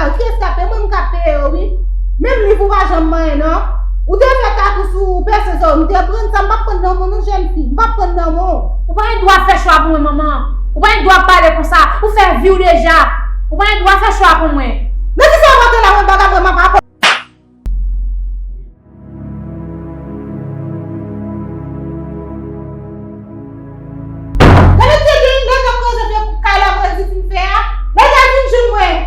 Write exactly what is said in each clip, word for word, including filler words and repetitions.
Ou ki eskape, mwen m ka peye yo, wi. Menm liv ou pa janm manyen, non. Ou te fè tatou sou ou, pèse zo, m te pran sa, m p ap pran nan men w, non, jèn fi. M p ap pran nan men w. Ou pa gen dwa fè chwa pou mwen, manman. Ou pa gen dwa pale konsa. Ou fè vi w deja. Ou pa gen dwa fè chwa pou mwen. Men kisa w pote la, mwen pa ka pran, m ap Gade te gen nèg k ap kraze vye kay la pou di fin fè a. Nèg la vin jwenn mwen.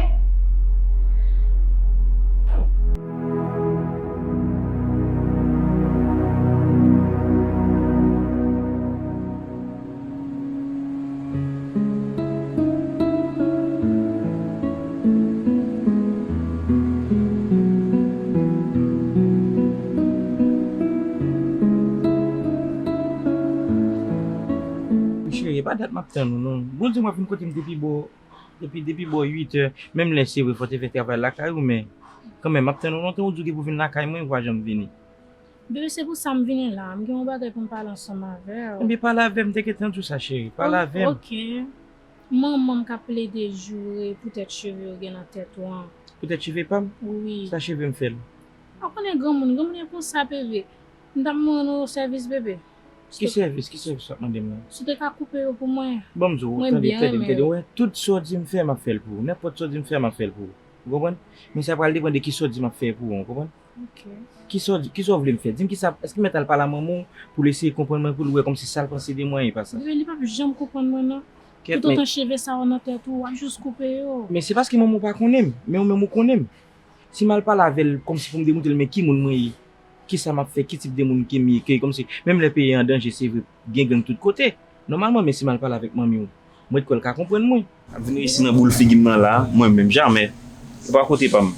Cheri, e pa dat m ap tann ou, non. Bondye mwen vin kote m depi bò, depi, depi bò uit è. Menm lè se vre, fò w te fè travay lakay ou, men kanmenm, m ap tann ou lontan, ou di w gen pou vin lakay mwen, ou pa janm vini. Bebe, se pou sa m vini la. M gen yon bagay pou m pale ansanm avè w. Ebyen, pale avè m, m te gentan di w sa, cheri. Pale avè m. Ok. Manman m k ap plede joure poutèt cheve w gen nan tèt ou an. Poutèt cheve pa m? Wi. Sa cheve m fè l? Pa konnen granmoun, granmoun e konsa, bebe. M t ap mande w sèvis, bebe. Ki sèvis? Ki sèvis w ap mande m la? Si w te ka koupe yo pou mwen. Bon, m di w, tande, tande, tande. Wè, tout sa w di m fè, m ap fè l pou ou. Nenpòt sa w di m fè, m ap fè l pou ou. Ou konprann? Men sa pral depann de kisa w di m ap fè pou ou, ou konprann? Ok. Kisa w di, kisa w vle m fè? Di m kisa, èske m mèt al pale a manman w pou l eseye konprann mwen, pou l wè kòmsi sa l panse de mwen e pa sa? Bebe, li p ap janm konprann mwen, non. Kèt, men toutotan cheve sa yo nan tèt ou, w ap jis koupe yo. Men se paske manman w pa konnen m, men ou menm ou konnen m. Si m al pale avè l kòmsi pou m demontre l men ki moun mwen ye, kisa m ap fè, ki tip de moun ke m ye, ke kòmsi menm lè peyi an danje, se vre, gen gang tout kote. Nòmalman, men si m al pale avèk manmi w, mwen t kwè l ka konprann mwen. Ap vin resi nan boul figi m nan la, mwen menm, jamè. E pa kote pa m.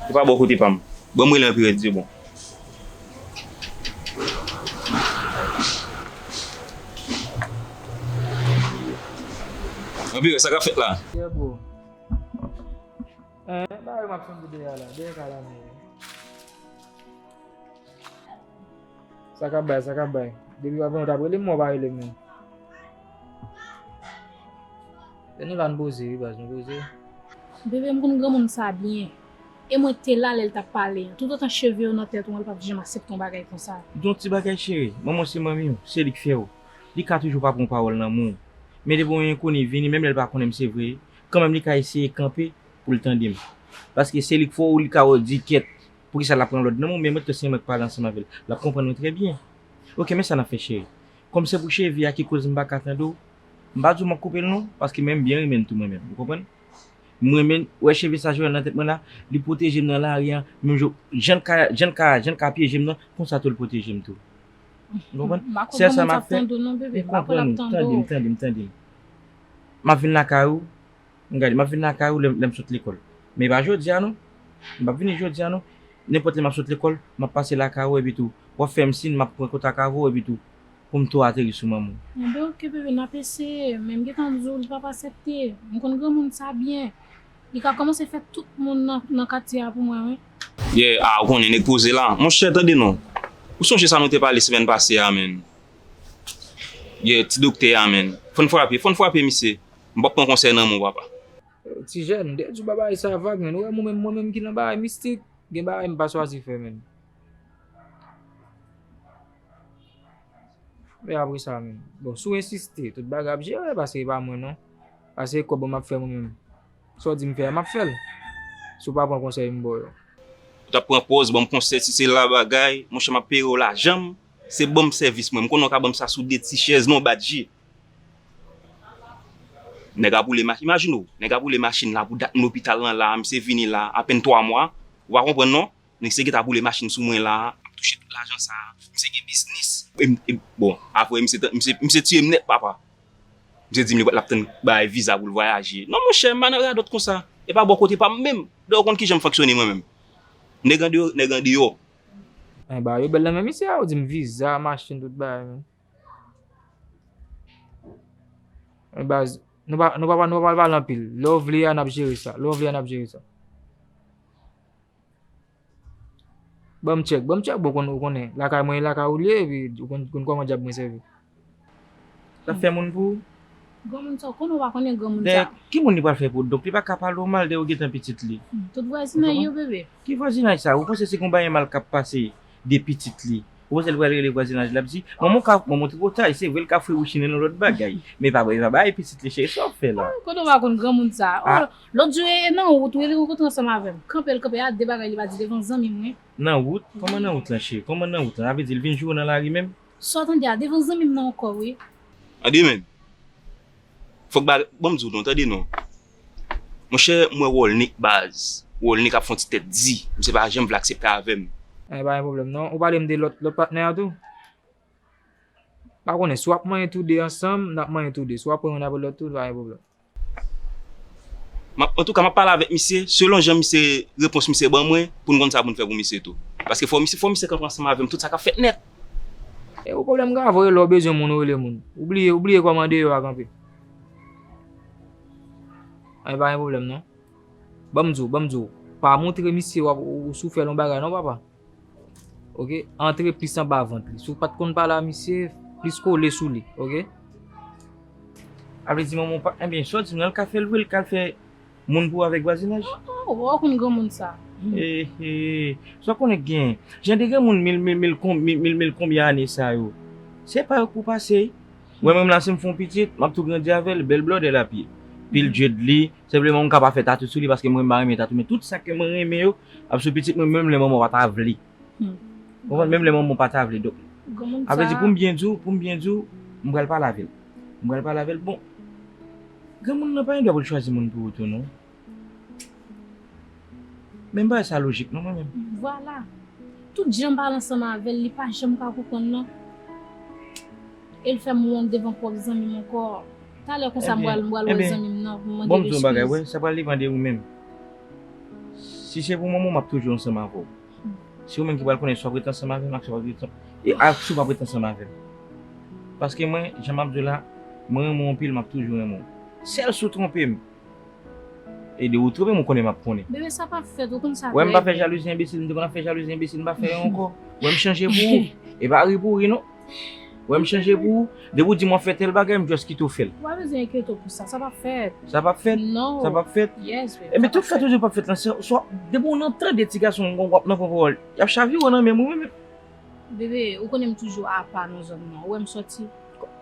E pa bò kote pa m. Ban m rele Anperè, di bon. Anperè, sa k ap fèt la? Yeah, bro. Eh, bagay m ap sonje dèyè a la, dèyè kay la menm. Sa k ap bay, sa k ap bay. Depi w ap vini, w t ap rele m, men w pa rele m menm. Lè nou la, n poze, wi, baz, nou poze. Bebe, m konn granmoun sa byen. E mwen te la lè l t ap pale an. Toutotan cheve yo nan tèt ou an, li p ap janm aksepte yon bagay konsa. Yon ti bagay, cheri. Manman w se manmi w, se li k fè w. Li ka toujou pa pran pawòl nan men w. Men depi yon enkoni vini, menm lè l pa konnen m se vre, kanmenm li ka eseye kanpe pou l tande m. Paske se li k fè w, li ka wè w di kèt. Poukisa l ap pran lòd nan men w? Men mwen, se mwen k pale ansanm avè l. L ap konprann mwen trè byen. Ok, men sa n ap fè, cheri. Kòm se pou cheve a ki koz m pa ka tande w, m pa di w m ap koupe l non, paske mwen, m byen renmen l tou mwen menm. Ou konprann? M renmen l, wè cheve sa Joel nan tèt mwen la, li pwoteje m nan lari a, menm jan, jan l ka, jan l ka, jan l ka pyeje m nan, konsa tou l pwoteje m tou. Ou konprann? Sèl sa m ap fè, ou konprann, tande m, tande m, tande m. M ap vin lakay ou, M gade, m ap vin lakay ou lè, lè m sot lekòl. Men e pa jodi a non. M p ap vini jodi a non. Nenpòt lè m ap sot lekòl, m ap pase lakay ou epi tou, w ap fè m siy, m ap pran kontak avè w epi tou, pou m tou ateri sou manman w. Enben, ok, bebe, n ap eseye. Men m gentan di w, li p ap aksepte. M konn granmoun sa byen. Li ka kòmanse fè tout moun nan, nan katye a pou mwen, wi. Yeah, ah, ou konnen nèg poze la. Monchè, tande non. Ou sonje sa nou te pale semèn pase a, menn? Yeah, ti doktè a, menn. Fò n frape, fò n frape misye. M p ap pran konsèy nan men w, papa. Ti jèn, m te di w pa bay sa vag, menn. Ou wè mwen menm, mwen menm ki nan bagay mistik, gen bagay m pa swazi fè, menn. Men apre sa, menn. Bon, si w ensiste, tout bagay ap jere, paske e pa mwen, non. Paske kòb mwen m ap fè mwen menm. Sa w di m fè a, m ap fè l. Si w pa pran konsèy m ba w yo. Ou t ap pran pòz, ban m konsèy, si se la bagay, monchè, m ap peye w lajan m. Se ban m sèvis mwen. M konnen w ka ban m sa sou de ti chèz, non, bat je. Nèg ap woule machin, imajine w, nèg ap woule machin la pou dat m lopital lan la, misye vini la, apèn twa mwa, ou pa konprann non, nèg se gentan ap woule machin sou mwen la, ap touche tout lajan sa, misye gen biznis, e, e, bon, apre misye, misye, misye tiye m nèt papa, misye di m li, l ap tann bay viza pou l vwayaje, non monchè, m pa nan radòt konsa, e pa bò kote pa m menm, dayè w konn kijan m fonksyone mwen menm, nèg andeyò, nèg andeyò. Enben, yo bèl nan men misye a, ou di m viza, machin, tout bagay, men. Men baz, nou pa, nou pa, nou pa pral pale anpil. Lè w vle a, n ap jere sa. Lè w vle a, n ap jere sa. Ban m tchèk, ban m tchèk, bon, konn, ou konnen. Lakay mwen, lakay ou l ye, epi ou konn, konn kòman dyab mwen sèvi. L ap fè moun pou ou? Granmoun sa, w konnen w pa konnen granmoun sa. Dayè, ki moun li pral fè pou l? Donk, li pa ka pale w mal dèyè w gentan pitit li. Hmm, tout vwazinay yo, bebe. Ki vwazinay sa? Ou panse se gon bagay mal k ap pase de pitit li? Ou panse l pral rele vwazinaj la, l ap di, "Manman w ka, manman w te pwotay, se vre l ka fwe wouchinen nan lòt bagay. Men pa, pa bay pitit li, cheri, sa w ap fè la?" Ah, konnen w pa konn granmoun sa. Ah. Oh, lòt jou, e nan wout, wi, li rankontre ansanm avè m. Kanpe l kanpe a, de bagay li pa di devan zanmi m, wi. Nan wout? Kòman nan wout lan, cheri? Kòman nan wout lan? Sa vle di l vin joure w nan lari menm? Sa w tande a, devan zanmi m nan ankò, wi. Tande, men. Fòk ba, ban m di w non, tande non. Monchè, m wè Rolnick baz. Rolnick ap fè yon ti tèt di. Misye pa janm vle aksepte avè m. Eh, pa gen pwoblèm non. Ou pale m de lòt, lòt patnè a tou? Pa konnen, si w ap manyen tou de ansanm, n ap manyen tou de. Si w ap pran youn apre lòt tou, pa gen pwoblèm. M ap, antouka, m ap pale avèk misye, selon jan misye, repons misye ban mwen, pou n konn sa pou n fè pou misye tou. Paske fò misye, fò misye kanpe ansanm avè m, tout sa k ap fèt nèt. E ou pwoblèm grave, lè w bezwen moun, ou rele moun. Ou bliye, ou bliye kòman deyò a kanpe. Ay, pa gen pwoblèm non. Ban m di w, ban m di w. Pa montre misye w ap, ou, ou sou fè l yon bagay non, papa. Oke? Antre plis anba vant li. Si w pa t konn pale a misye, plis kole sou li, oke? Sa vle di manman w pa, ebyen, sa w di m nan, l ka fè l vre, l ka fè moun pou w avèk vwazinaj? Oh, oh, w konn granmoun sa. Hmm. Eh, eh, sa w konnen k gen. Jan de granmoun mil, mil, mil, kon-, mil, mil, mil konbyen ane sa yo. Se pa yo k pou pase. Wè menm la, si m fè yon pitit, m ap tou grandi avè l, bèl blòdè l ap ye. Pil djed li, senpleman m ka pa fè tatou sou li paske mwen m pa renmen tatou, men tout sa ke mwen renmen yo ap sou pitit mwen, menm lè manman w pa ta vle. Hmm. Ou konprann? Menm lè manman w pa ta vle. Donk, granmoun sa vle di, pou m byen di w, pou m byen di w, m pral pale avè l. M pral pale avè l. Bon, granmoun nan pa gen dwa pou l chwazi moun pou ou tou, non. Men m pa wè sa lojik, non, mwen menm. Vwala. Tout jan m pale ansanm avè l, li pa janm ka konprann, non. E l fè m wont devan pwòp zanmi m ankò. Talè konsa, m pral, m pral wè zanmi m nan, pou m mande l eskiz. Bon, m di w yon bagay, wè, sa pral depann de ou menm. Si se pou manman w, m ap toujou ansanm avè w. Se ou menm ki pral konnen si w ap ret ansanm avè m ak si w ap ret, e ak si w p ap ret ansanm avè m. Paske mwen, jan m ap di w la, mwen renmen w anpil, m ap toujou renmen w. Sèl si w twonpe m. E de ou twonpe m, ou konnen m ap konnen. Bebe, sa p ap fèt, ou konn sa trè byen. Wè, m pa fè jalouzi enbesil, m te konn ap fè jalouzi enbesil, m pa fè yo ankò. Wè, m chanje pou ou. E pa ri pou ri, non. Wè, m chanje pou ou. Depi w di m w ap fè tèl bagay, m just kite w fè l. Ou pa bezwen enkyete w pou sa, sa p ap fèt. Sa p ap fèt? Non. Sa p ap fèt? Yes, babe. Ebyen, tout sa toujou p ap fèt lan, se, swa, depi w nan tande ti gason w ap nan pran pawòl, y ap chavire w nan men m, wi, wi. Bebe, ou konnen m toujou apa nan zòn nan. Ou wè m sòti.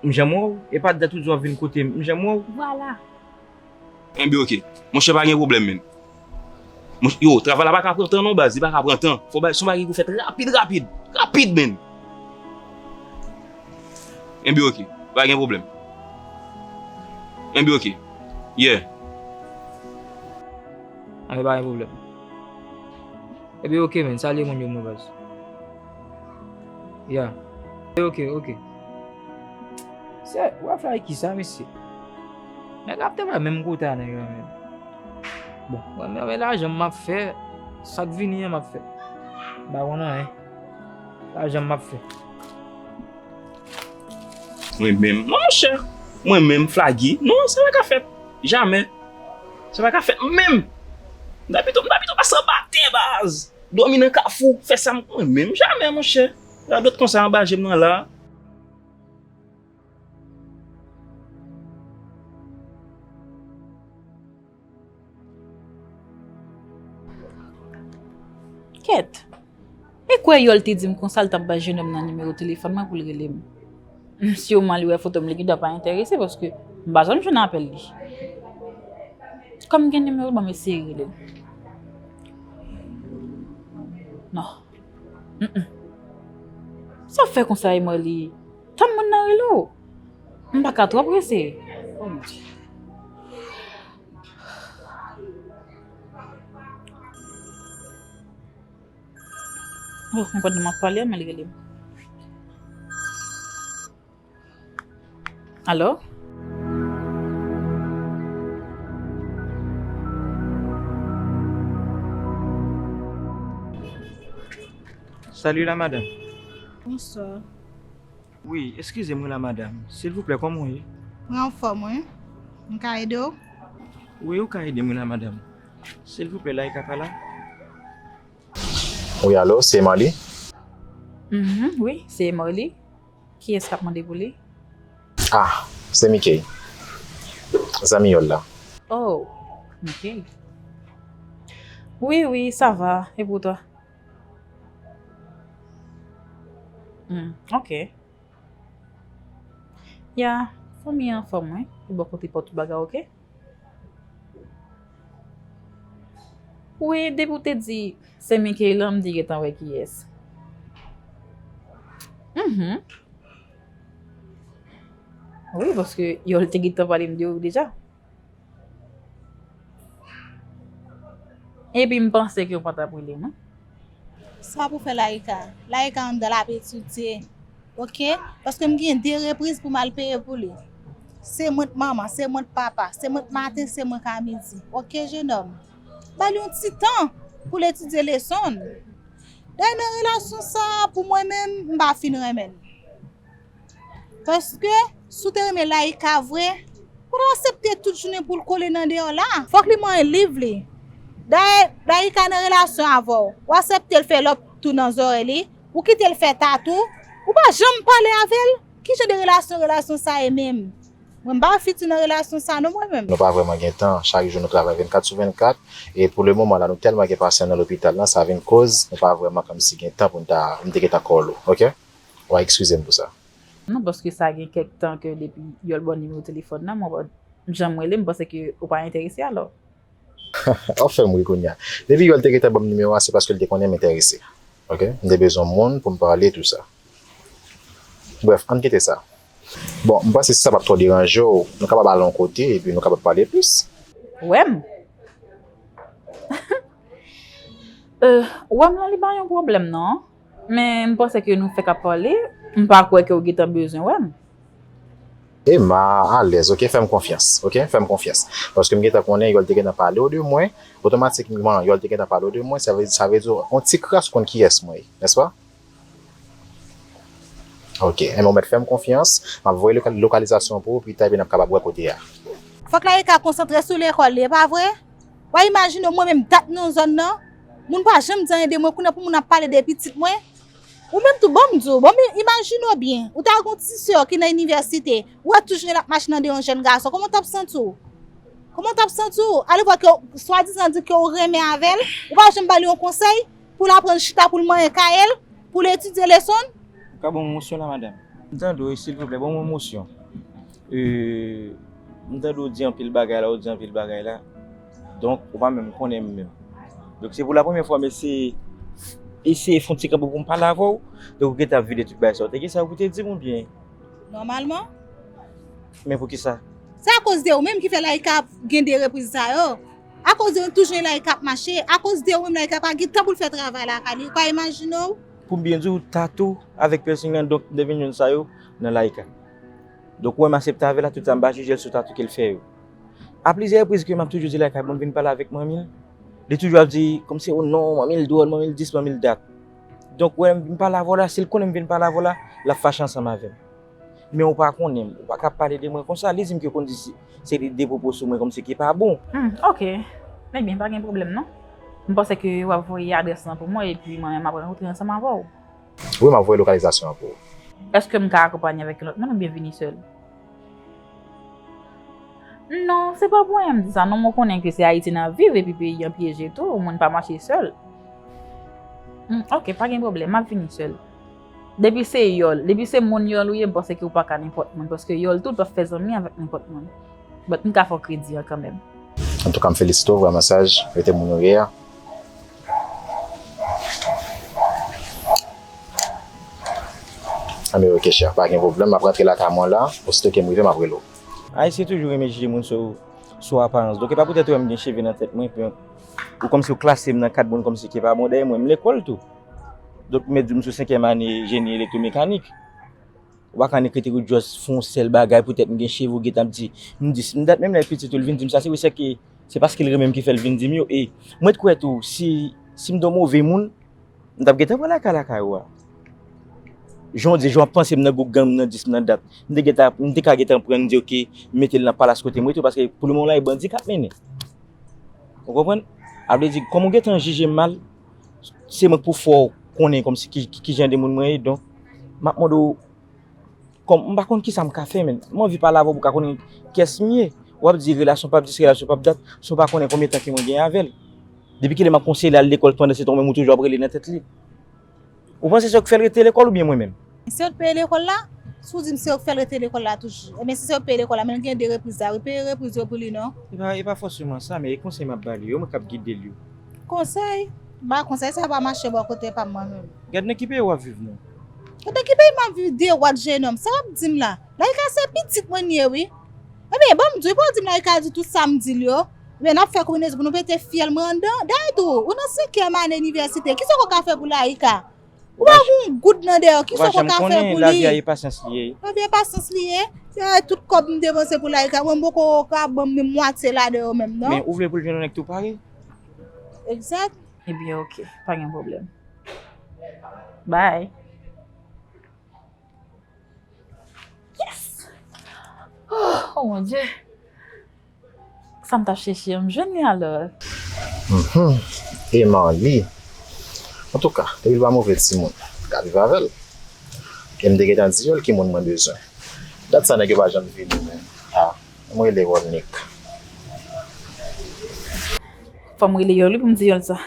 M janm wè w. E pa dat ou di w ap vin kote m. M janm wè w. Vwala. Enben, oke. Monchè, pa gen pwoblèm, menn. Monch-, yo, travay la pa ka pran tan, non, baz. Li pa ka pran tan. Fò bay, se yon bagay ki pou fèt rapid, rapid. Rapid, menn. Enben, oke. Pa gen pwoblèm. Enben, oke. Yeah. Enben, pa gen pwoblèm. Enben, oke, menn. Salye moun yo, mon baz. Ya. Oke, oke. Se, w ap fè ak kisa, mesye? Nèg ap travay menm kote a nèg la menm. Bon, mwen menm, e lajan m ap fè, sa k vini an m ap fè. M pa konn anyen. Lajan m ap fè. Mwen menm, non, monchè. Mwen menm, Flagi. Non, sa pa ka fèt. Jamè. Sa pa ka fèt menm. M ta pito, m ta pito pase anba tè, baz. Dòmi nan kafou, fè sa m, mwen menm, jamè, monchè. Radòt konsa anba je m nan la. Kèt! E kwè Yòl te di m konsa l t ap bay jennonm nan nimewo telefòn mwen pou l rele m. Siman li wè foto m, li gendwa pa enterese paske m pa janm jwenn apèl li. Kòm gen nimewo l, ban m eseye rele l. Non. Mm, mm. Sa w fè konsa, Emily? Tann moun nan rele w. M pa ka twò prese. Oh, mon Dieu. Oh, mwen pa nan m ap pale a, men li rele m. Alo? Salut la madame. Bonswa. Wi, eskize m wi la madame. Silvouplè, kòman w ye? Mwen anfòm wi. M ka ede w? Wi, ou ka ede m wi la madame. Silvouplè, la e kaka la? Wi, alo, se Marly? Mhm, wi, se Marly. Kiyès k ap mande pou li? Ah, se Mickey. Zanmi Yòl la. Oh, ok. Wi, wi, sa va. E pou twa? Hmm, ok. Ya, fanmi an anfòm, wi. E bò kote pa w tout bagay, ok? Wi, depi w te di se Michaela, m te gentan wè kiyès. Mhm. Wi, paske Yòl te gentan pale m de ou deja. Epi m panse ke w pa t ap rele mwen. Sa pou fè Laïka? Laïka anndan l ap etidye. Ok? Paske m gen de repriz pou m al peye pou li. Se mwen k manman, se mwen k papa, se mwen k maten, se mwen k a midi. Ok, jenòm? Ba li yon ti tan pou l etidye leson l. Dayè nan relasyon sa a, pou mwen menm, m pa fin renmen l. Paske, si w te renmen Laïka vre, ou pa t ap aksepte tout jounen pou l kole nan deyò la. Fòk li manyen liv li. Dayè, Laïka nan relasyon avè w, ou aksepte l fè lòp tou nan zòrèy li, ou kite l fè tatou, ou pa janm pale avè l. Ki jan de relasyon relasyon sa ye menm? Mwen m pa fiti nan relasyon sa non mwen menm. Nou pa vrèman gen tan. Chak jou nou travay vennkat sou vennkat. E pou le moman la, nou tèlman gen pasyan nan lopital lan, sa vin koz nou pa vrèman kòmsi gen tan pou n ta, m te gentan call ou, ok? W a eskize m pou sa. Non, paske sa gen kèk tan ke depi Yòl ba w nimewo telefòn nan, mwen pa janm rele, m panse ke ou pa enterese alò. W ap fè m ri kounye a. Depi Yòl te gentan ban m nimewo a, se paske l te konnen m enterese. Ok? M te bezwen moun pou m pale tou sa. Brèf, ann kite sa. Bon, m panse si sa p ap twò deranje w, nou kapab al yon kote epi nou kapab pale plis. Wè m? Euh, wè m lan li pa yon pwoblèm non. Men m panse ke nou fèk ap pale, m pa kwè ke w gentan bezwen wè m. Emma, alèz, ok, fè m konfyans, ok, fè m konfyans. Paske m gentan konnen Yòl te gentan pale w de mwen, otomatikman Yòl te gentan pale w de mwen, sa vle, sa vle di yon ti kras konn kiyès mwen ye, nèspa? Ok, enben w mèt fè m konfyans, m ap voye loka- lokalizasyon pou ou pita epi n ap kapab wè kote a. Fòk Laïka konsantre sou lekòl li, e pa vre? W a imajine w mwen menm dat nan zòn nan, moun pa janm di anyen de mwen, kounye a pou moun ap pale de pitit mwen. Ou menm tou, ban m di w, ban m imajine w byen, ou ta gen yon ti sè w ki nan inivèsite, ou wè tou jounen l ap mache nan de yon jèn gason, kòman w t ap santi w? Kòman w t ap santi w? Alevwa ke w swadizan di ke w renmen avè l, ou pa janm ba li yon konsèy pou l aprann chita pou l manyen kaye l, pou l etidye leson l? Ou ka ban mwen mosyon la, madanm? M tande w, silvouplè, ban mwen mosyon. Euh, m tande w di anpil bagay la, w di anpil bagay la. Donk, ou pa menm konnen m menm. Donk, se pou la premyè fwa m eseye, eseye fè yon ti kanpe pou m pale avè w. Donk, ou gentan ap vide tout bagay sa w te gen sa pou te di m oubyen? Nòmalman. Men poukisa? Se akoz de ou menm ki fè Laïka ap gen de repriz sa yo. Akoz de ou toujou gen Laïka ap mache. Akoz de ou menm Laïka pa gen tan pou l fè travay lakay li. Ou ka imajine w? Pou m byen di w, tatou avèk piercing lan, donk, m te vin jwenn sa yo nan Laïka. Donk, ou wè m aksepte avè l la, tout sa m pa jije l sou tatou ke l fè yo. A plizyè repriz ke m ap toujou di Laïka, bon, vin pale avèk manmi l. Li toujou ap di, kòmsi, o non, manmi l dwòl, manmi l dis, manmi l dat. Donk, ou wè, m vin pale avè w la, si l konnen m vin pale avè w la, l ap fache ansanm avè m. Men ou pa konnen m, ou pa ka pale de mwen konsa. Li di m ke konn di se, se li de pwopo sou mwen kòmsi ki pa bon. Hmm, ok. Ebyen, pa gen pwoblèm non. M panse ke w ap voye adrès lan pou mwen epi mwen menm m ap rankontre ansanm avè w. Wi, m ap voye lokalizasyon an pou ou. Èske m ka akonpanye avèk yon lòt moun oubyen vini sèl? Non, se pa pou anyen m di sa non, mwen konnen ke se Ayiti n ap viv epi peyi an pyeje tou, moun pa mache sèl. Hmm, ok, pa gen pwoblèm, m ap vini sèl. Depi se Yòl, depi se moun Yòl ou ye, m panse ke ou pa ka nenpòt moun, paske Yòl tou l p ap fè zanmi avèk nenpòt moun. But m ka fè w kredi an kanmenm. Antouka, m felisite w, vrèman saj, rete moun ou ye a. Anben, ok, chè, pa gen pwoblèm, m ap rantre lakay mwen la, osito ke m rive, m ap rele w. Ayisyen toujou renmen jije moun sou, sou aparans. Donk, e pa poutèt ou wè m gen cheve nan tèt mwen, epi ou kòmsi ou klase m nan kad moun kòmsi ki pa bon. Dayè, mwen, m lekòl tou. Donk, m mèt di w m sou senkyèm ane jeni elektwomekanik. Ou pa ka annik rete ou just fè yon sèl bagay poutèt m gen cheve, ou gentan ap di m dis, m dat, menm lè pitit ou l vin di m sa, se wi, sèke se paske l renmen m ki fè l vin di m yo. E mwen t kwè tou, si, si m t yon move moun, m t ap gentan pran lakay lakay ou a. Jan w di, jan w ap panse m nan gougan, m nan dis, m nan dat, m te gentan, m te ka gentan pran, m di, ok, m mete l nan palas kote m rete, paske pou le moman la, e bandi k ap mennen. Ou konprann? A vle di, kòm ou gentan jije m mal, se mwen k pou fè w konnen kòmsi ki, ki, ki jan de moun mwen ye, donk, m ap mande w, kòm m pa konn kisa m ka fè, men m anvi pale avè w pou w ka konnen kiyès m ye. W ap di relasyon p ap dis, relasyon p ap dat, san w pa konnen konbyen tan ke mwen genyen avè l. Depi kilè m ap konseye l al lekòl pandan se tan ou menm ou toujou ap rele nan tèt li. Ou panse se yo k fè l rete lekòl oubyen mwen menm? Se yo k peye lekòl la? Si w di m se yo k fè l rete lekòl la toujou. Ebyen, si se yo k peye lekòl la, men l gen de repriz la wi. Peye repriz yo pou li non. E pa, e pa fòseman sa, men e konsèy m ap ba li yo, mwen k ap gide l yo. Konsèy? Ba konsèy sa pa mache bò kote pa m mwen menm. Gad nan ki peyi w ap viv non. Gad nan ki peyi m ap viv de wòt jenòm. Sa w ap di m la? Laika se pitit mwen l ye wi. Ebyen, ban m di w, pa w di m Laika di tout sa m di l yo. Ebyen, n ap fè konbinezon pou nou pete fyèl mwen anndan. Daytou, ou nan senkyèm ane inivèsite. Kisa w ka fè pou Laika? Ou pa gon goud nan dèyè w. Kisa w ka fè pou li? Lavi a e pasyans li ye. Lavi a e pasyans li ye. Se tout kòb m depanse pou Laika. Mwen m poko ka ban m menm mwatye ladan yo menm non. Men ou vle pou l jwenn yon nèg tou pare? Egzak. Ebyen, oke. Pa gen pwoblèm. Bye. Yes! Oh, oh mon Dieu! Sa m t ap chèche an, m jwenn li alò. Mhm. E Marly. Antouka, depi l pa move timoun, ka viv avè l. E m te gentan di yo l ki moun mwen bezwen. Dat sa nèg yo pa janm vini, men. Ah, m rele Rolnik. Fò m rele yo l wi pou m di yo l sa.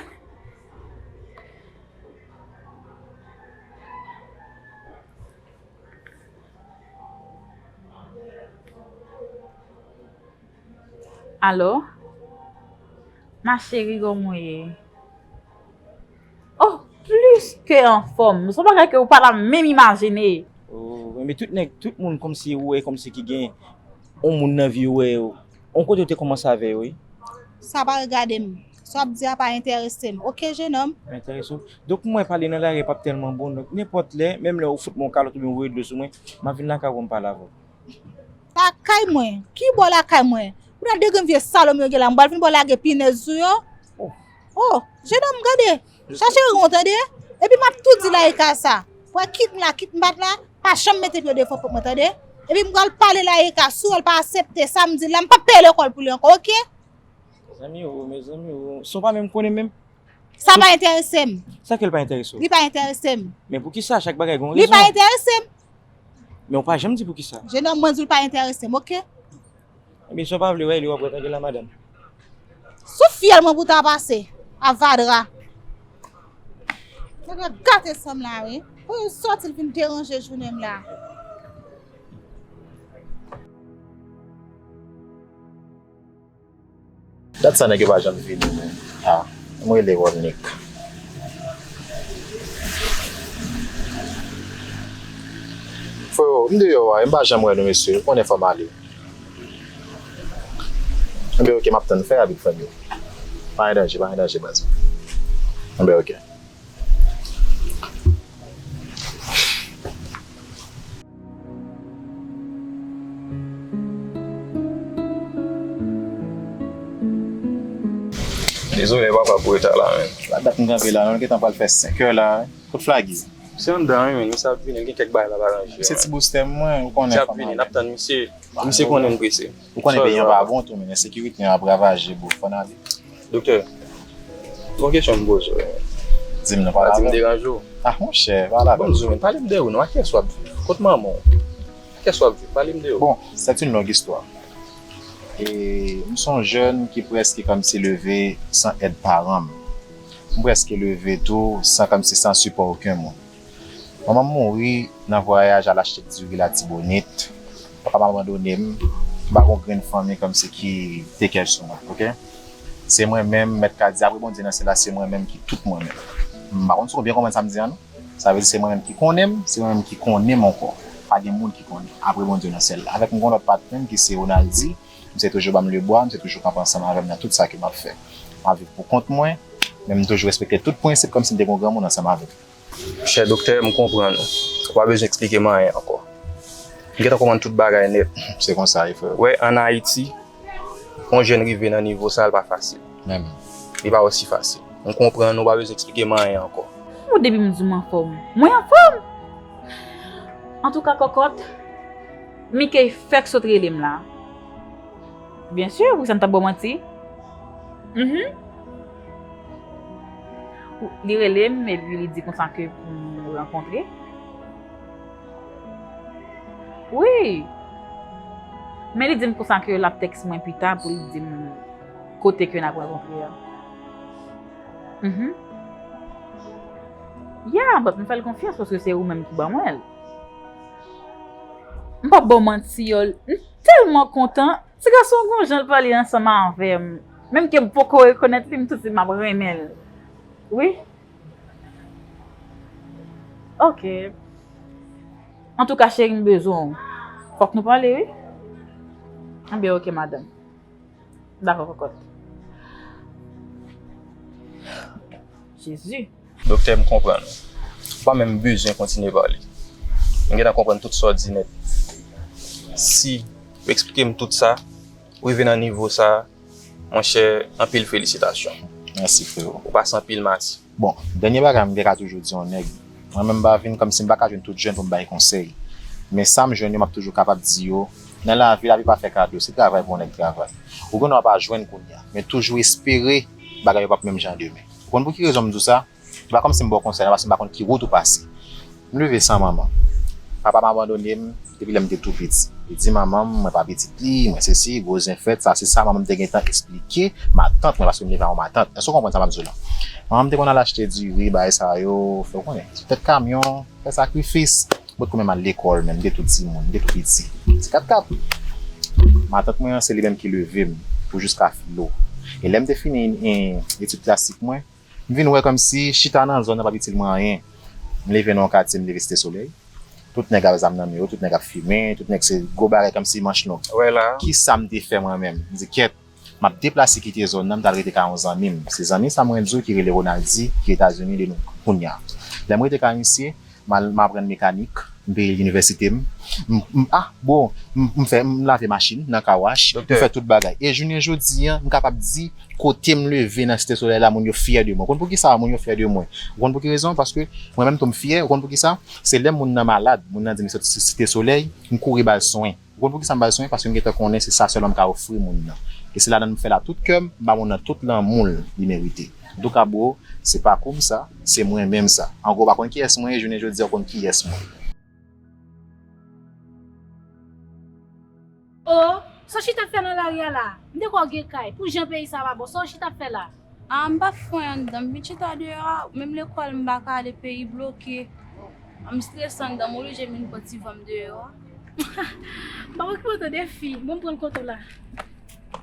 Alo? Ma chérie, kòman w ye? Oh, plis ke anfòm. Se yon bagay ke ou pa ta menm imajine. Oh, men tout nèg, tout moun kòmsi ou wè, kòmsi ki gen yon moun nan vi ou wè, yon kote ou te kòmanse avè yo, wi. Sa pa regade m. Sa w ap di a pa enterese m. Oke, jenòm? Pa enterese w? Donk, mwen pale nan lari p ap tèlman bon. Donk, nenpòt lè, menm lè ou fout mwen yon kalòt oubyen ou voye dlo sou mwen, m ap vin lakay ou pou m pale avè w. Lakay mwen? Ki bò lakay mwen? Ou nan de grenn vye salòm yo gen la, m pral vin ba w lage pinèz sou yo. Oh. Oh, jenòm, gade. Chache ri w, tande. Epi m ap tou di Laika sa. Pou wè kit m la, kit m pa t la, pa janm mete pye w devan pòt mwen, tande. Epi m pral pale Laika, si w wè l pa aksepte sa m di l la, m p ap peye lekòl pou li ankò, oke? Mezanmi o, mezanmi o. Son pa menm konnen menm. Sa pa enterese m. Sa ke l pa enterese w? Li pa enterese m. Men poukisa chak bagay gen yon rezon? Li pa enterese m. Men w pa janm di poukisa. Jenòm, mwen di w l pa enterese m, oke? Ebyen, si w pa vle wè li, w ap wè tande la, madanm. Sou fyèl mwen pou ta pase. Avadra. Nèg la gate san m la, wi. Pou yon sòti l vin deranje jounen m la. Dat sa nèg yo pa janm vini, men. Ah, m rele Rolnik. Freo, m deyò a, m pa janm wè nou, mesye. Ou konnen fò m ale. Enben, oke, m ap tann, fè rapid, frè m yo. Pa gen danje, pa gen danje, baz. Enben, oke. Dezole, papa, pou reta la, men. La dat m kanpe la, non, gentan pral fè senk è la, wi. Kot Flagi? Se anndan, wi, men misye ap vini, l gen kèk bagay l ap aranje. Se ti boustè mwen, ou konnen. Misye ap vini, n ap tann misye. Misye konnen n prese. Ou konnen peyi an pa bon tou, men ensekirite an ap ravaje, bro. Fò n ale. Doktè, gon kesyon m poze w. Di m non, pale avè m. Pa di m deranje w. Ah, monchè, pale avè m. Bon, di m, pale m de ou non, ak kiyès w ap viv? Kot manman w? Ak kiyès w ap viv? Pale m de ou. Bon, c'est une longue histoire. E m se yon jèn ki prèske kòmsi leve san èd paran m. M prèske leve tou san kòmsi san sipò okenn moun. Manman m mouri nan vwayaj al achte diri Latibonit. Papa m abandone m. M pa gon grenn fanmi kòmsi ki take care sou mwen, oke? Se mwen menm, mèt ka di, apre Bondye nan syèl la, se mwen menm ki tout mwen menm. M pa konn si w byen konprann sa m di an, non? Sa vle di se mwen menm ki konnen m, se mwen menm ki konnen m ankò. Pa gen moun ki konnen, apre Bondye nan syèl la. Avèk m gon lòt patnè m ki se Ronaldy, misye toujou ban m lebwa, misye toujou kanpe ansanm avè m nan tout sa ke m ap fè. M ap viv pou kont mwen, men m toujou respekte tout prensip kòmsi m te gon granmoun ansanm avèk li. Chè doktè, m konprann ou. Ou pa bezwen eksplike m anyen ankò. M gentan konprann tout bagay nèt. Se konsa, wi, frè. Wè, ann Ayiti, pou yon jèn rive nan nivo sa, l pa fasil. Menm. Li pa osi fasil. M konprann ou, pa bezwen eksplike m anyen ankò. Bon, depi m di w m anfòm, mwen anfòm! Antouka, kòkòt, Mickey fèk sot rele m la. Byen si, poukisa m t ap ba w manti? Mhm. Li rele m, epi li di konsa ke pou nou rankontre. Wi. Men li di m konsa ke l ap tèks mwen pita pou l di m kote ke n ap rankontre a. Mhm. Yeah, but m fè l konfyans paske se ou menm ki ban mwen l. M p ap ba w manti, yo. M tèlman kontan. Ti gason gon jan l pale ansanm avè m. Menm ke m poko rekonèt li, m tou di m ap renmen l. Wi. Ok. Antouka, cheri, m bezwen w. Fòk nou pale, wi. Anben, ok, madanm. Dakò, kòkòt. Jezi. Doktè, m konprann ou. Ou pa menm bezwen kontinye pale. M gentan konprann tout sa w di nèt. Si ou eksplike m tout sa, ou rive nan nivo sa, monchè, anpil felisitasyon. Mèsi, frewo. Ou pase anpil mati. Bon, dènye bagay m te ka toujou di yon nèg, mwen menm m pa vin kòmsi m pa ka jwenn tout jèn pou m bay konsèy. Men sa m jwenn yo, m ap toujou kapab di yo, nan lavi, lavi pa fè kado, se travay pou yon nèg travay. Ou gen dwa pa jwenn kounye a, men toujou espere bagay yo p ap menm jan demen. Ou konn pou ki rezon m di w sa? Se pa kòmsi m ba w konsèy la, paske m pa konn ki wout ou pase. M leve san manman. Papa m abandone m depi lè m te tou piti. Li di manman m, mwen pa pitit li, mwen sesi, gwo zen fèt, sa se sa manman m te gentan eksplike matant mwen, paske m leve a yon matant. Èske w konprann sa m ap di w la? Manman m te konn al achte diri, bagay sa yo, fè w konnen, sou tèt kamyon, fè sakrifis. Bout koumen m al lekòl, men m te tou timoun, m te tou piti. Ti kat kat. Matant mwen an, se li menm ki leve m pou jiska filo. E lè m te fini, eh, etid klasik mwen, m vin wè kòmsi chita nan zòn nan p ap itil mwen anyen. M leve nan yon katye, m leve Site Solèy. Tout nèg ap zam nan men yo, tout nèg ap fimen, tout nèg se gwo bagay kòmsi manch long. Wè la. Kisa m te fè mwen menm? M di, kèt, m ap deplase kite zòn nan, m t al rete kay yon zanmi m. Se zanmi sa mwen di w ki rele Ronaldi, ki Etazini, li nou kounye a. Lè m rete kay misye, m al, m aprann mekanik, m peye inivèsite m. M, m, ah, bon, m, m fè, m lave machin nan car wash, m fè tout bagay. E jounen jodi a, m kapab di, kote m leve nan Site Solèy la, moun yo fyè de mwen. Ou konn poukisa moun yo fyè de mwen? Ou konn pou ki rezon? Paske mwen menm tou m fyè. Ou konn poukisa? Se lè moun nan malad, moun nan di m soti Site Solèy, m kouri ba l swen. Ou konn poukisa m ba l swen? Paske m gentan konnen se sa sèlman m ka ofri moun nan. E se ladan m fè l a tout kè m, m ba moun nan tout lanmou l li merite. Antouka, bro, se pakou m sa, se mwen menm sa. An gwo, w pa konn kiyès mwen ye, jounen jodi a, w konn kiyès mwen ye. O, sa w chita ap fè nan lari a la? M te kwè w gen kay. Pou jan peyi sa pa bon, sa w chita ap fè la? A, m pa fè anyen anndan, m vin chita deyò a, menm lekòl m pa ka ale, peyi bloke. A, m strese anndan, m oblije vin pran ti van m deyò a. M pa okipe w tande fi, bon m pran l kote w la.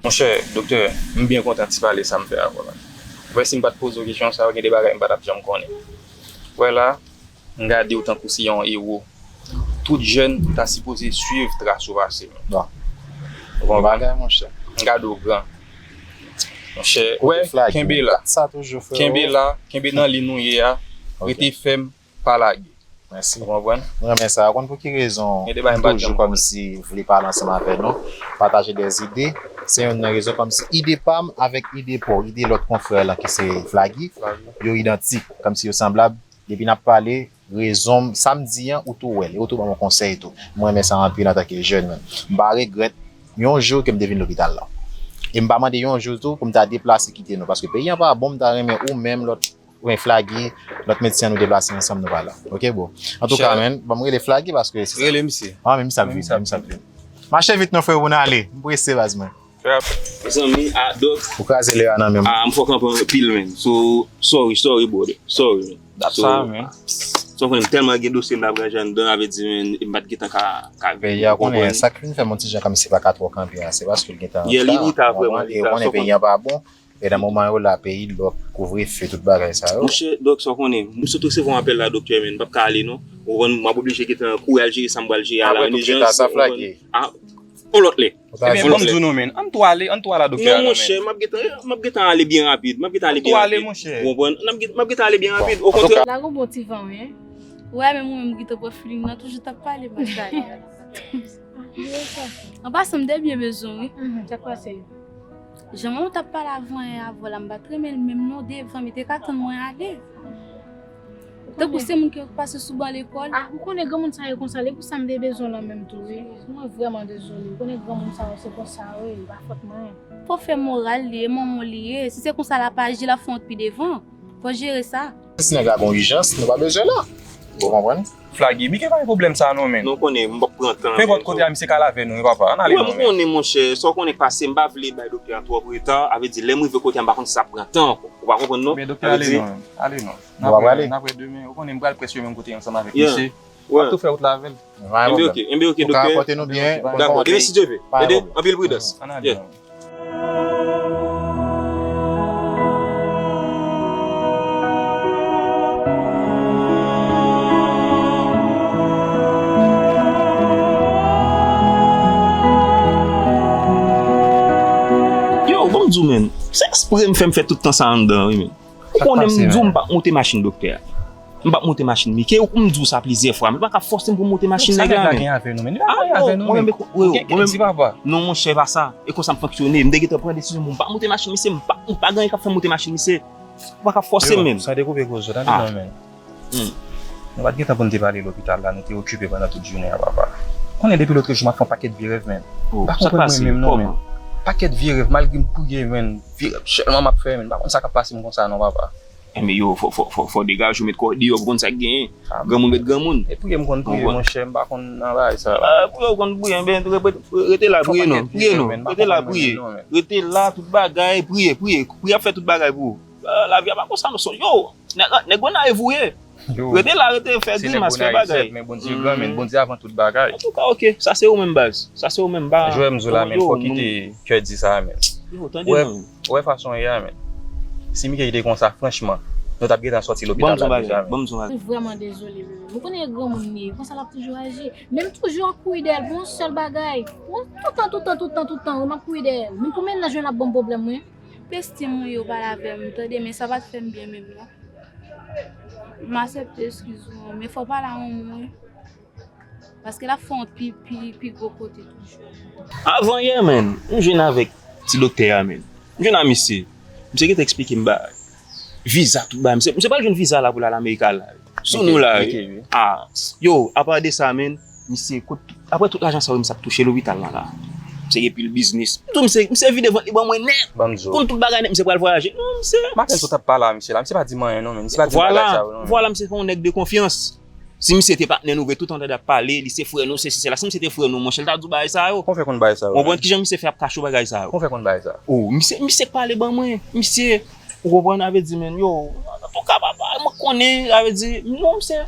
Monchè, doktè, m byen kontan ti pale sa m fè avè w la. Ou wè si m pa t poze w kesyon sa yo, gen de bagay m pa t ap janm konnen. Ou wè la, m gade w tankou se yon ewo. Tout jèn ta sipoze swiv tras ou pase. Bon. Ou konprann? Bagay, monchè. M gade w gran. Monchè, wè, kenbe la. Sa toujou, freo. Kenbe la, kenbe nan liy nou ye a. Ok. Rete fèm, pa lage. Mèsi. Ou konprann? M renmen sa. Ou konn pou ki rezon m toujou kòmsi vle pale ansanm avè nou, pataje dèzide. Se youn nan rezon kòmsi ide pa m avèk ide pa w, ide lòt konfrè lan ki se Flagi, yo idantik, kòmsi yo sanblab. Depi n ap pale, rezon m, sa m di an, ou tou wè l, e ou tou ban m yon konsèy tou. M renmen sa anpil antanke jèn menm. M pa regrèt yon jou ke m te vin lopital la. E m pa mande yon jou tou pou m ta deplase kite nou, paske peyi an pa bon, m ta renmen ou menm, lòt, oubyen Flagi, lòt medsen an nou deplase ansanm, nou pa la. Ok, bro? Antouka, man, ban m rele Flagi paske se sa. Rele misye. Ah, men misye ap vini, misye ap vini. Mache vit non, freo, pou n ale. M prese, baz mwen. Mezanmi, a, dòk. Ou kraze lè a nan men m. A, m fè w kanpe anpil, man. So, sorry, sorry, brother. Sorry, man. That's all, man. So, frè, m tèlman gen dosye m t ap ranje anndan, avè di, man, m pa t gentan ka, ka vini, ou konprann? Peyi a konnen, sa k fin fè m yon ti jan kòmsi pa ka twò kanpe a, se paske l gentan an reta, ou konprann? E ou konnen peyi an pa bon, e nan moman yo la, peyi lòk, kouvrefe, tout bagay sa yo. Monchè, dòk, sa w konnen, m sot resevwa yon apèl la, doktè, man, m p ap ka ale, non. Ou konprann, m ap oblije gentan kouri al jere sa m pral jere a la, an ijans, ou konprann? A, yon lòt lè. Ebyen, ban m di w non, man. Ann tou ale, ann tou al a doktè a non, man. Non, monchè, m ap gentan, m ap gentan ale byen rapid. M ap gentan ale byen rapid. Ann tou ale, monchè. Ou konprann? M ap gen-, m ap gentan ale byen rapid. Okontrè. Lage yon bon ti van, wi, en. Ou wè, menm mwen menm m gentan pran feeling nan, toujou t ap pale, baz. An pasan, m te byen bezwen w, wi. Mhm, sa k pase? Jan manman w t ap pale avan yè avè w la, m pa t renmen l menm non, devan, men te ka tann mwen ale. Tankou se moun ki pase sou ban lekòl. Ah, ou konnen granmoun sa yo konsa, li pou sa m te bezwen w lan menm tou, wi. Mwen vrèman dezole, ou konnen granmoun sa yo se konsa yo ye, pa fòt mwen. Fò fè moral li ye, manman w li ye. Si se konsa l ap aji, l ap fè wont pi devan. Fò jere sa. Si nèg la gon ijans, nou pa bezwen la. Ou konprann? Flagi, Mike pa gen pwoblèm sa non, men. Non, konnen, m p ap pran tan. Penpòt kote a, misye ka lave nou, wi, papa. Ann ale non, men. Konnen, monchè, sa w konnen k pase, m pa vle bay doktè a twòp retan, a vle di, lè m rive kote a, m pa konn si sa ap pran tan ankò. Ou pa konprann, non? Men doktè, ale non, ale non. N ap wè, n ap wè demen. Ou konnen, m pral prèske menm kote ansanm avèk misye. M ap tou fè wout la avè l. Enben, oke, enben, oke, doktè. Ou ka pòte nou byen. Dakò, demen, si Dye vle. Anpil pridans. Ann ale non. Yo, ban m di w, menn. Se espre m fè m fè tout tan sa anndan, wi, menn. Ou konnen m di w m p ap monte machin doktè a. M p ap monte machin Mike. Ou m di w sa plizyè fwa, men l pa ka fòse m pou m monte machin nèg la, menn. Sa nèg la gen avè nou, menn. Li pa gen avè nou, menn. Ou gen kèk ti papa. Non, monchè, pa sa. E konsa m fonksyone. M te gentan pran desizyon pou m pa monte machin misye. M pa, m pa gen anyen k ap fè m monte machin misye. Ou pa ka fòse m menm. San dekoupe koze w, tande non, menn. Nou pa t gentan pou n te pale lopital la, nou te okipe pandan tout jounen an, papa. Konnen depi lòt jou m ap fè yon pakèt vye rèv, menn. M pa konprann mwen menm non, menn. Pakèt vye rèv, malgre m priye, menn. Vye rèv sèlman m ap fè, menn. M pa konn sa k ap pase m konsa non, papa. Enben yo, fò, fò, fò, fò degaje w, met kò w deyò pou konn sa k genyen. Granmoun ret granmoun. E priye m konn priye, monchè, m pa konn nan bagay sa. Priye w konn priye, enben, rete la, priye non, priye non, rete la, priye. Rete la, tout bagay, priye, priye, priye ap fè tout bagay pou ou. Lavi a pa konsa non, yo, nèg, nèg grenn la evouye. Rete la, rete fè grimas, fè bagay. Men Bondye gran, men Bondye avan tout bagay. Antouka, oke, sa se ou menm baz. Sa se ou menm, ba. Jwè m di w la, men fò kite kè di sa, men. Yo, tande non. Ou wè fason ye a, men. Si Mike te konsa, franchman, nou t ap gentan sòti lopital la deja, men. Ban m di w yon bagay. M vrèman dezole, men. Ou konnen e granmoun li ye, konsa l ap toujou aji. Men m toujou ap kouri dèyè l pou yon sèl bagay. Pou tout tan, tout tan, tout tan, tout tan, wi, m ap kouri dèyè l. Men pou mennaj mwen ap ban m pwoblèm, wi. Pesti mwen yo pale avè m, tande, men sa pa t fè m byen menm, non. M aksepte eskiz ou an, men fò w pale a yon moun, wi. Paske l ap fè yon pi, pi, pi gwo kote toujou. Avan yè, menn, m jwenn avèk ti doktè a, menn. M jwenn a misye. Misye gentan eksplike m bagay. Viza, tout bagay. Misye, misye pral jwenn viza la pou l al Amerik la. Sou nou la, wi. Ah, yo, apa de sa, menn, misye, kot, apre tout lajan sa yo, misye ap touche lopital la, la. Misye gen pil biznis. M di w, misye, misye vide vant li ban mwen nèt. Konn tout bagay nèt, misye pral vwayaje. Non, misye. Maten sot ap pale a misye la. Misye pa di m anyen, non, men. Misye pa di m bagay sa yo, non, men. Vwala, misye se yon nèg de konfyans. Si misye te patnè nou vre, tout an tande ap pale, li se frè nou, sesi, sela. Si misye te frè nou, monchè, l ta di w bagay sa yo. Kon fè konn bagay sa yo, konprann kijan misye fè ap kache w bagay sa yo. Kon fè konn bagay sa yo. Oh, misye, misye k pale ban mwen. Misye, ou konprann, avè di, menn, yo, antouka, papa, mwen konnen, avè di, non, misye,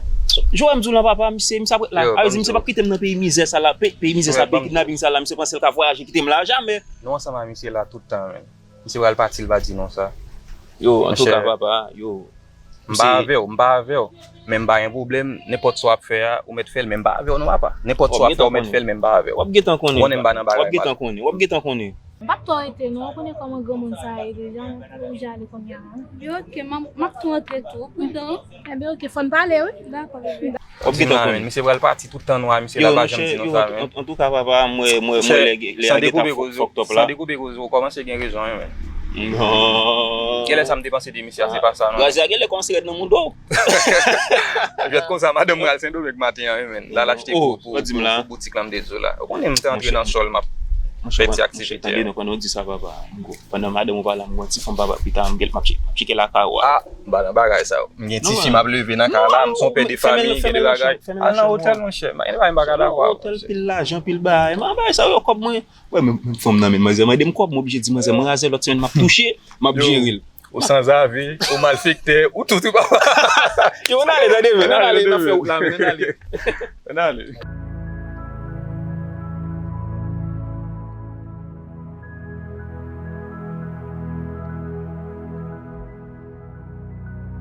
Joel m di w lan, papa, misye, misye ap ret la. Avè di, misye p ap kite m nan peyi mizè sa la, pe-, peyi mizè sa, peyi kidnaping sa la, misye panse l ka vwayaje kite m la, jamè. Nou ansanm a misye la tout tan, menn. Misye pral pati, l pa di non sa. Yo, antouka, papa, yo. M pa avè w, m pa avè w. Men m pa gen pwoblèm, nenpòt sa w ap fè a, ou mèt fè l, men m pa avè w non, papa. Nenpòt sa w ap fè, ou mèt fè l, men m pa avè w. W ap gentan konnen. Ou konnen m pa nan bagay sa. W ap gentan konnen, w ap gentan konnen. M p ap twò rete non, ou konnen kòman granmoun sa ye deja, ou jale kounye a, non? Yo, oke, m ap, m ap tou rantre tou, ou pridan. Enben, oke, fò n pale, wi. Dakò, bebe. W ap gentan konnen. Misye pral pati tout tan nou a misye la, pa janm di nou sa, men. Yo, monchè, yo, an, antouka, papa, mwen, mwen, mwen, lè, lè a gentan fucked up la. San dekoupe koze w, san dekoupe koze w, ou kòmanse gen rezon, wi, men. Non. Genlè sa m te panse de misye a, se pa sa, non. Gaz la genlè kòmanse rèd nan mouda w. Jwèt konsa, madanm mwen al Sendomeng maten an, wi, men. L al achte pou, pou, pou, pou boutik lan, m te di w la. Ou konnen m te antre nan sòl, m ap fè ti aktivite. Monchè, tande non, pandan w di sa, papa, m go. Pandan madanm ou pa la, m gon ti fanm papa pita, m gen, m ap che-, m ap cheke lakay ou a. Ah, m pa nan bagay sa yo. M gen ti fi m ap leve nan kay la, m se yon pè de fanmi, gen de bagay. Al nan otèl, monchè. M pa gen bagay m pa ka dakò a, monchè. Otèl, pil lajan, pil bagay. M pa nan bagay sa yo, kòb mwen. Wè, men, men fanm nan, men manzè mande m kòb, m oblije di manzè, mwen razè, lòt semèn m ap touche, m ap jere l. Ou sanzave, ou malfektè, ou tout, ou papa. Yo, ann ale, tande, men, ann ale, n ap fè wout la, men, ann ale. Ann ale.